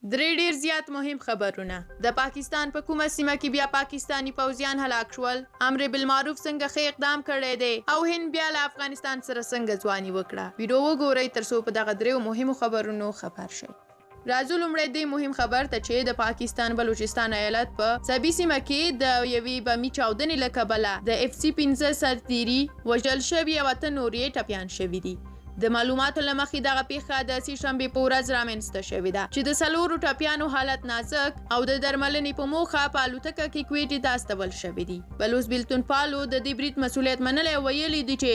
درې ډېر زیات مهم خبرونه. د پاکستان په کومه سیمه کې بیا پاکستاني پوځیان هلاک شول؟ امر بالمعروف څنګه ښه اقدام کړی دی؟ او هند بیا له افغانستان سره څنګه ځواني وکړه؟ ویډیو وګورئ تر څو په دغه دریو مهمو خبرونو خبر شئ. راځو لومړی دې مهم خبر ته چې د پاکستان بلوچستان ایالت په سبي سیمه کې د یوې بمي چاودنې له کبله د اف سي 5 سرتیري وژل شوي او اته نور یې ټپیان شوي دي. د معلوماتو له مخې دغه پېښه د سې شنبې په ورځ رامنځته شوې ده چې د څلورو ټپیانو حالت نازک او د درملنې په موخه په الوتکه کې کویټې ته استول شوي دي. بلوڅ بېلتونپالو د دې برید مسوولیت منلی او ویلي دي چې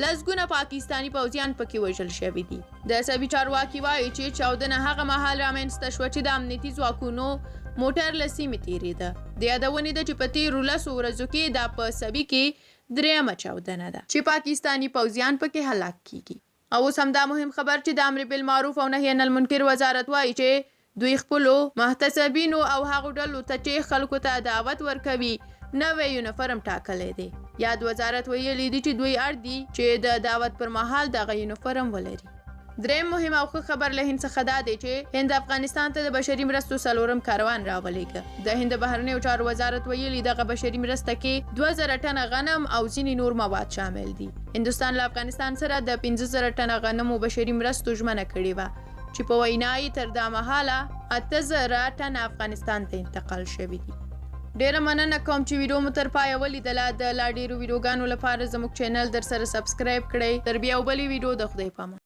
لسګونه پاکستاني پوځیان پکې وژل شوي دي. د سبي چارواکي وايي چې چاودنه هغه مهال رامنځته شوه چې د امنیتي ځواکونو موټر له سیمې تېرېده. د یادونې ده چې په تېرو لسو ورځو کې دا په سبي کې درېیمه چاودنه ده چې پاکستاني پوځیان پکې هلاک کیږي. او اوس همدا مهم خبر چې د امر بالمعروف او نهی عن المنکر وزارت وايي چې دوی خپلو محتسبینو او هغو ډلو ته چې خلکو ته دعوت ورکوي نوی یونیفرم ټاکلی دی. یاد وزارت ویلي دي چې دوی اړ دي چې د دعوت پر مهال دغه یونیفرم ولري. دریم مهم او ښه خبر له هند څخه دا دی چې هند افغانستان ته د بشري مرستو څلورم کاروان راولېږه. د هند د بهرنیو چارو وزارت ویلي، دغه بشري مرسته کې 2000 ټنه غنم او ځینې نور مواد شامل دي. هندوستان له افغانستان سره د 5000 ټنه غنمو بشري مرستو ژمنه کړې وه چې په وینا یې تر دا مهاله 8000 ټنه افغانستان ته انتقال شوي دي. ډیره مننه کوم چې ویډیو مو تر پایه ولیدله. د لا ډیرو ویډیوګانو لپاره زموږ چینل در سره سبسکرایب کړئ. تر بیا او بلې ویډیو د خدای په امان.